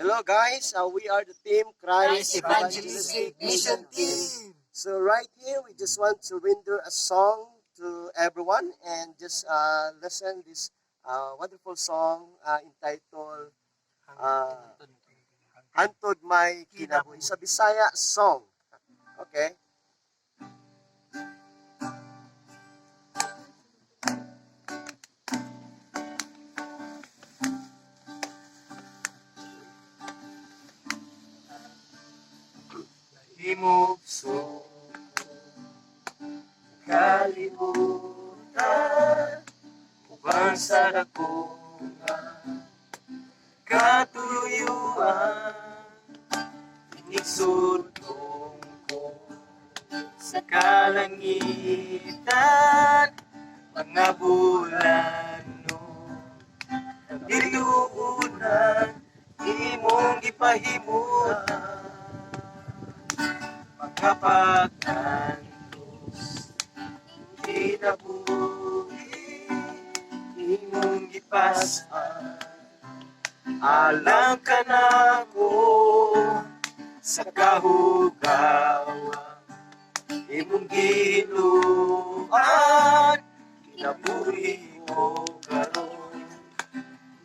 Hello guys, we are the team Christ Christ Evangelistic Mission Team. So right here, we just want to render a song to everyone and just listen this wonderful song entitled Hantod May Kinabuhi. It's a Bisaya song. Okay. Himugso kalibutan uban sa dako nga katuyuan, inigsudtong ko sa kalangitan mga bulano, bituunan imong gipahimutan mga pag-antos, kinabuhi imong gipas-an alang kanako sa kahugawan imong giluan. Kinabuhi ko karon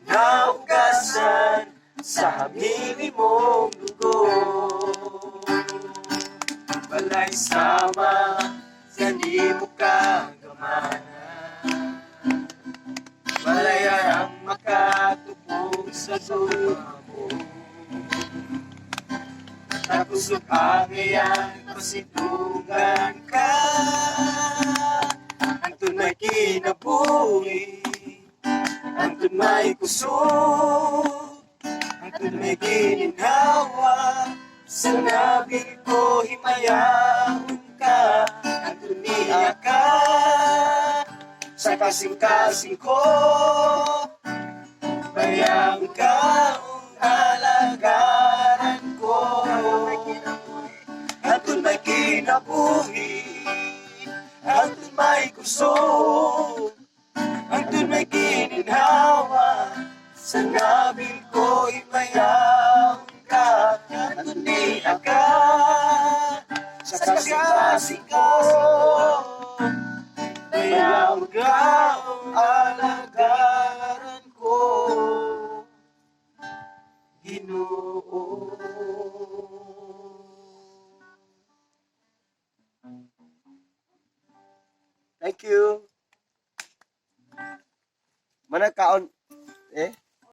naugasan sa hamili mong dugo. Balay sama sa nimo kagamana, balay ang makatupong sa duwa mo. Nakusog ang iyang pasidungan ka. Ang tunay kinabuhi, ang tunay kusog, ang tunay gininhawa. Sa nabil ko himayahon ka, ang tuniya ka sa kasing-kasing ko. Bayang ka ang alagaran ko. Hantod may kinabuhi, hantod may kusog, hantod may gininhawa. Sa nabil ko himayahon ka, hantod niya ka sa kasing-kasing ko. Bayang ka.